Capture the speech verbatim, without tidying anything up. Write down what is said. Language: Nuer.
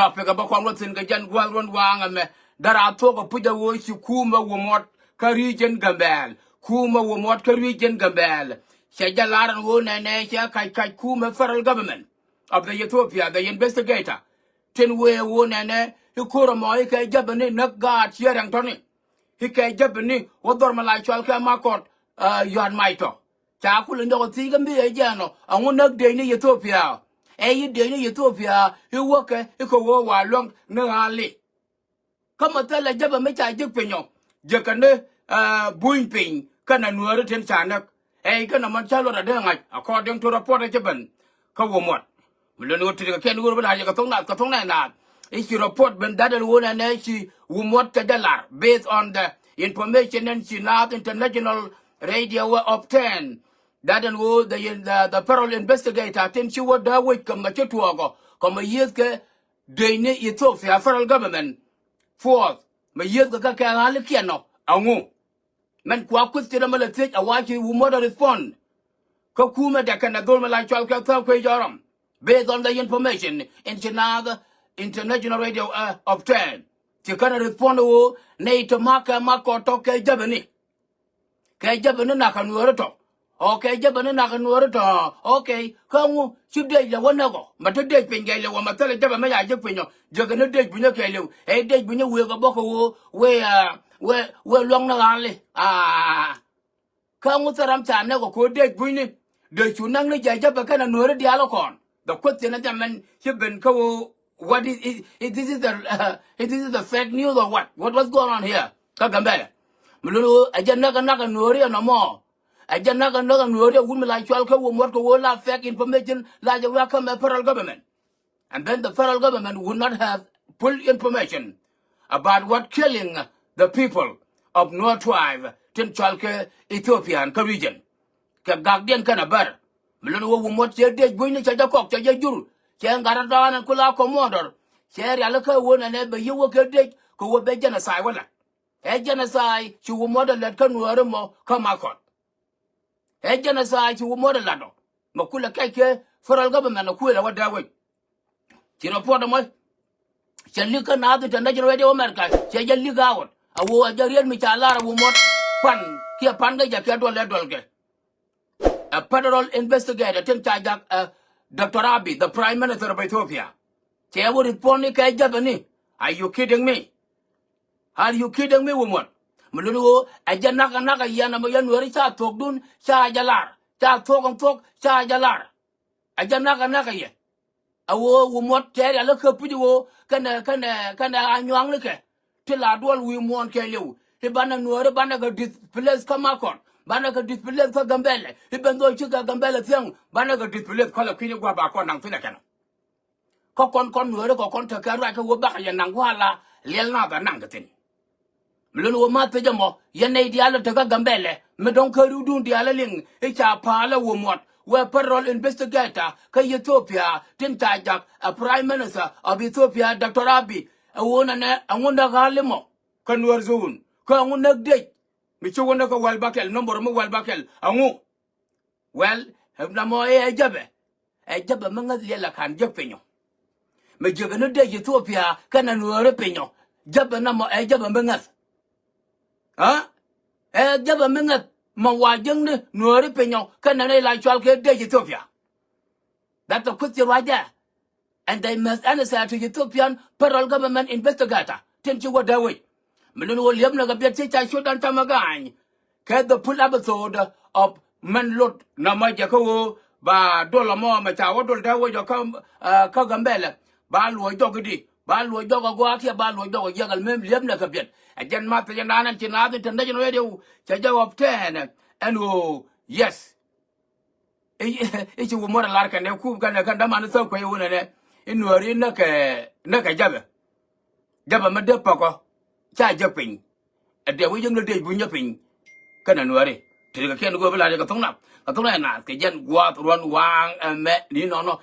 Topic ɛ bä kɔn wä thi̱n kɛ jɛn gua̱th ruɔ̱n waaŋ ɛmɛ. Dara thuɔ̱k ɛ puc ɛ ɣöö ci kumɛ Wumɔt kä region Gambɛl. Kumɛ Wumɔt kä region Gambɛl. Cɛ jɛ lar ɛn ɣöö nɛnɛ cɛ kac kac kumɛ federal government of the Ethiopia, the investigator. Tin wëë ɣöö nɛnɛ i̱ ko̱r ɛmɔ i̱ kɛ jäpɛ ni näk gaat ciɛ rɛŋ tɔ̱ni. I̱ kɛ jäpɛ ni wä dhɔr mi la cɔal kɛ Makɔt, ah, Yɔ̱a̱t Mac tɔ. Ca kulɛ nyɔk ɛ thiec kä mi ɛ jɛn ɔ, ɛŋu näk dec ni Ethiopia? Ɛ yi dec ni Ethiopia i̱ wäkɛ i̱ kɛ ɣöö wa luäŋ ni ɣa̱a̱li. Kä mɛ thilɛ jäpɛ mi ca ji̱k piny ɔ, ji̱kɛ ni, ah, buny piny kɛnɛ Nuääri tin ca näk. Ɛ yi kɛnɛ mɔn ca luɔt a dee ŋa̱c, according to report ɛ ci ben kä Wumɔt. Mi luni ɣöö ti̱ti̱ kɛ kɛn ɣöö bi la̱r yɛ kɛ thoŋ naath, kɛ thoŋ naath naath. I̱ ci report ben that ɛn ɣöö nɛnɛ ci Wumɔt kɛ jɛ lar based on the information in ci Naath International Radio were obtained. That ɛn ɣöö the, the, the federal investigator tin ci wä dee wec kɛ mɛ ci tuɔɔkɔ kɛ mɛ yieth kɛ dec ni Ethiopia federal government force mɛ yieth kɛ kɛ kɛ ɣa̱likiɛn ɔ ɛŋu. Mɛn kua question ɛmɛ lɛ thiec a wa ci Wumɔt a respond. Kä kumɛ dɛ kɛnɛ dhol mi la cɔal kɛ Thäk Kuec Jɔrɔm. Based on the information in ci Naath International Radio, uh, obtain. Ci kɛn a respond ɣöö nɛy ti makɛ Makɔt tɔ kɛ jäpɛ ni. Kɛ jäpɛ ni nak kɛ Nuääri tɔ. Okay, jäpɛ ni nak kɛ Nuääri tɔ. Okay, kä ŋu ci dec lɛ wä näk ɔ. Mɛ ti dec piny gɛc lɛ wä mɛ thilɛ jäpɛ mɛ ya ji̱k piny ɔ. Ji̱kɛ ni dec bunyä kɛɛliw. Ɛ dec bunyä wëë kɛ bä kɛ ɣöö wëë, ah, wëë, wëë luäŋ ni ɣa̱a̱li. Ah. Kä ŋu thil ram ca näk ɔ kɛ ɣöö dec bunyni. Dec cu näk ni jɛ jäpɛ kɛnɛ Nuääri diaal ɔ kɔn. The question is, I mean, ci ben kä ɣöö what is, is, is this is the, uh, is this is the fake news or what? What was going on here? Kä Gambɛlɛ. Mi luni ɣöö ɛ jɛ näk ɛ nak ɛ Nuääri ɛnɔmɔ. Ɛ jɛ nak ɛ nak ɛ Nuääri ɛ wut mi la cɔal kä Wumɔt kɛ ɣöö la fake information la jɛ wä kä mɛ federal government. And then the federal government would not have full information about what killing the people of Nuer tribe tin cɔal kɛ Ethiopian kä region. Kɛ gakdiɛn kɛnɛ bär. Mi luni ɣöö Wumɔt cɛ dec bunyni cɛ jɛ kɔk cɛ jɛ jur. Cɛ ŋa̱t ɛ dɔɔn ɛn kula commodor. Cɛ rialikä ɣöö nɛnɛ bɛ yiëë wä kɛ dec kɛ ɣöö bɛ genocide wä la. Ɛ genocide ci Wumɔt ɛ lät kä Nuääri mɔ kä Makɔt. Ɛ genocide ci Wumɔt ɛ lat ɔ. Mɛ kulɛ kɛc kɛ federal government ɛ kuël ɛ wä dee wec. Ci report ɛmɔ cɛ li̱k kä Naath International Radio America, cɛ jɛ li̱k a ɣɔt a ɣöö ɛ jɛ riet mi ca lar ɛ Wumɔt pan kiɛ pan kä jɛ kiɛ duɔl ɛ duɔl kɛ. A federal investigator tin ca jak, uh, Doctor Abiy, the Prime Minister of Ethiopia. Cɛ wä respond ni kɛ jäpɛ ni. Are you kidding me? Are you kidding me, Wumɔt? Mi luni ɣöö ɛ jɛ nak ɛ nak ɛ yɛn ɛmɔ yɛn Nuääri ca thuɔ̱kdun ca jɛ lar, ca thuɔ̱k ɛn thuɔ̱k ca jɛ lar. Ɛ jɛ nak ɛ nak ɛ yɛ. Ɛ ɣöö Wumɔt tɛɛr yɛ lä kä puc ɣöö kɛnɛ, kɛnɛ, kɛnɛ a nyuaŋnikɛ. Ti la duɔl wi̱i̱ muɔ̱ɔ̱n kɛɛliw i̱ banɛ Nuääri banɛ kɛ displace kä Makɔt, banɛ kɛ displace kä Gambɛlɛ. I̱ ben dhɔc cikɛ Gambɛlɛ thiäŋ banɛ kɛ displace kɔlɛ kui̱ni gua̱a̱p a kɔn naŋ thi̱n ɛ kɛn. Kä kɔn kɔn Nuääri kɛ kɔn tekɛ ruac kä ɣöö bakɛ yɛ naŋ gua̱a̱la liɛl nath ɛ naŋ kɛ thi̱n. Mi luni ɣöö ma thiec ɛmɔ yɛn nɛy diaal ɔ tekä Gambɛlɛ mi dɔ̱ŋ kä ri̱wdun diaal ɛ liŋ i̱ ca pa̱a̱l ɛ Wumɔt wee federal investigator kä Ethiopia tin ca jak ɛ Prime Minister of Ethiopia Doctor Abiy. Ɛ ɣöö nɛnɛ ɛŋu näk ɣa̱a̱li mɔ kä Nuer zone kä ɛŋu näk dec mi ci wä näk kä wäl bäkɛl, number mi wäl bäkɛl ɛŋu? Well, namɔ ɛ jäpɛ. Ɛ jäpɛ mi ŋäth liɛl ɛ ka̱n jek piny ɔ. Mi jiäkä ni dec Ethiopia kɛnɛ Nuääri piny ɔ. Jäpɛ namɔ ɛ jäpɛ mi ŋäth. Ɛ jäpɛ mi ŋäth mɔ wa jiäkni Nuääri piny ɔ kɛnɛ ni la cɔal kɛ dec Ethiopia. That's the question right there. And they must answer to Ethiopian federal government investigator. Tin ci wä dee wec. Mi luni ɣöö liep ni kɛ biɛt ci ca ciötdan ca mɛ ga̱a̱ny. Kɛ the full episode of mɛn lot namɔ jɛ kä ɣöö ba dol ɛmɔ mɛ ca wä dol dee wec ɔ kä, ah, kä Gambɛlɛ. Ba luɔc jɔk i̱di, ba luɔc jɔk ɛ gua̱a̱k kiɛ ba luɔc jɔk ɛ jiäk ɛl mem liep ni kɛ biɛt. Ɛ jɛn math ɛ jɛn da̱a̱n ɛn ci Naath International Radio cɛ jɛ obtain ɛn ɣöö yes. I̱, i̱ ci Wumɔt ɛ lar kɛn ɛ kup kɛn ɛ kɛn däman i̱ thäk kuec i̱ wunɛ nɛ i̱ Nuääri näkɛ, näkɛ jäpɛ. Jäpɛ mi dee päkɔ ca jek piny. Ɛ dee wi̱c jiäkni dec bunyä piny. Kɛnɛ Nuääri ti kɛ kiɛn go̱o̱p i̱ lar jɛ kɛ thok nath kɛ thok nath kɛ jɛn gua̱a̱th ruɔ̱n waaŋ ɛmɛ ni nɔnɔ.